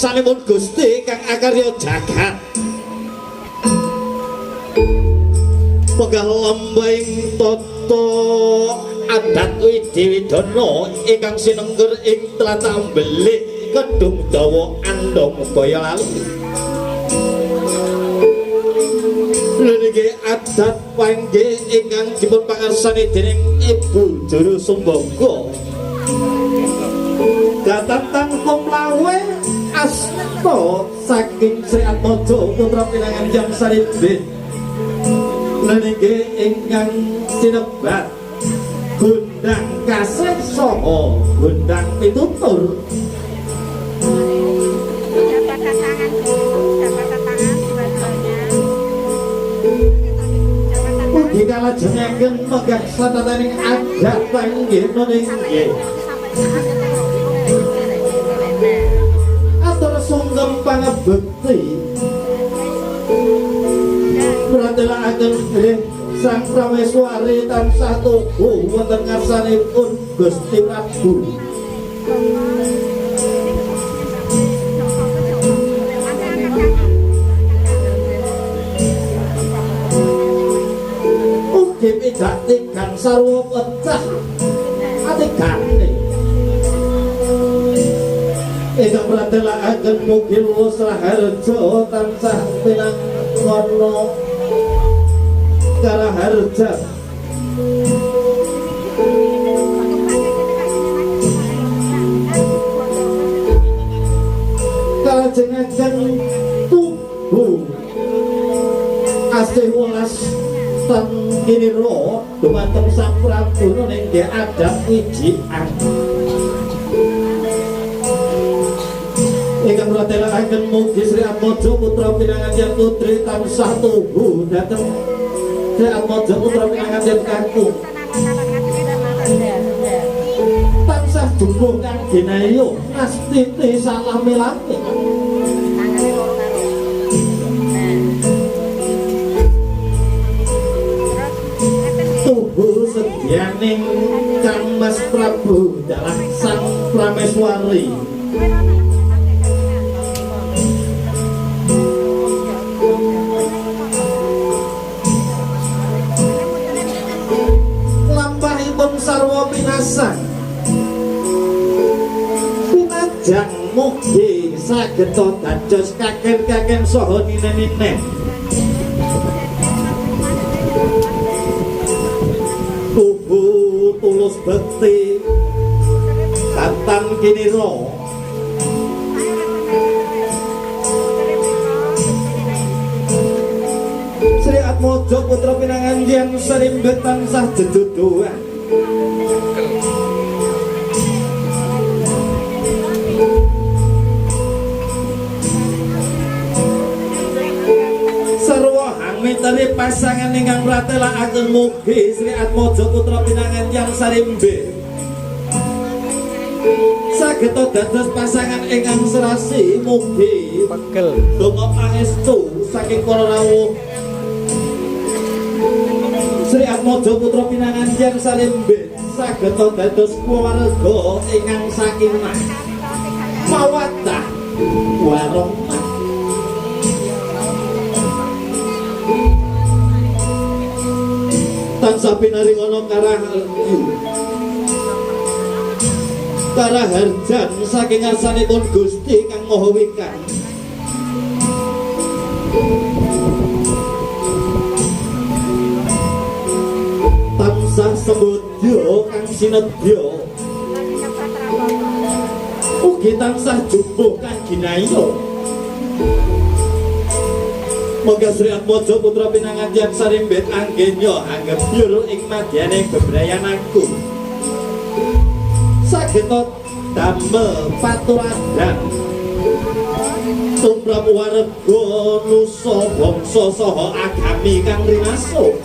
ngarsanipun Gusti kang akarya jagat. Munggah lembahing tata adat Widi Widana ingkang sinengker ing tlatah Belik Kedung Dawa Andong Boyolali. Niki adat panggih ingkang dipun pangarsani dening Ibu Juru Sumbaga. Datang kumlawe asta saking Sri Atmaja putra pinangan Yang Saribin. Niki ingkang sinebat Gondang Kasih saha Gondang Pitutur. Jabatan tangan, jabatan tangan dua-duanya. Jabatan Ugi kalajengaken megah satataning adat panggih nggih. Atur sungkem pangabekti pratelaken bilih Sang Prameswari tansah tuhu wonten ngarsanipun Gusti Prabu. Ugi pidak tigang sarwa pecah atigane. Ingkang pratelaken mugi lulus raharja tansah pinangono karaharja. Kalajengaken tuhu asih welas tan kinira dumateng Sang Prabu ning adat wijikan. Ingkang pratelaken mugi Sri Atmaja putra pinanganten putri tansah tuhu dhateng Sri Atmaja putra pinanganten kakung tansah jumbuh kang ginayo nastiti salami-lami. Tuhu sedyaning Kang Mas Prabu dalah Sang Prameswari. Lampahipun sarwa pinasan pinajang mugi saged dados kaken-kaken saha ninen-ninen. Tuhu tulus bekti tatan kinira Sri Atmaja putra pinangan yen sarimbit tansah jejodohan. Sarwa hangmiteri pasangan ingkang pratelakaken mugi Sri Atmaja putra pinangan yang sarimbit saged dados pasangan ingkang serasi mugi Pegel. Donga pangestu saking para rawuh. Sri Atmaja putra pinangan yen sarimbit saged dados keluarga ingkang sakinah mawaddah warahmah. Tansah pinaringana karahayu karaharjan saking ngarsanipun Gusti Kang Maha Wikang. Tansah sembodya kang sinedya ugi tansah jumbuh kang ginaya. Monggo Sri Atmaja putra pinangan yen sarimbit anggenya anggebyur ing madyane bebrayan agung. Saged damel paturadan tumrap warga nusa bangsa saha agami kang rinaso.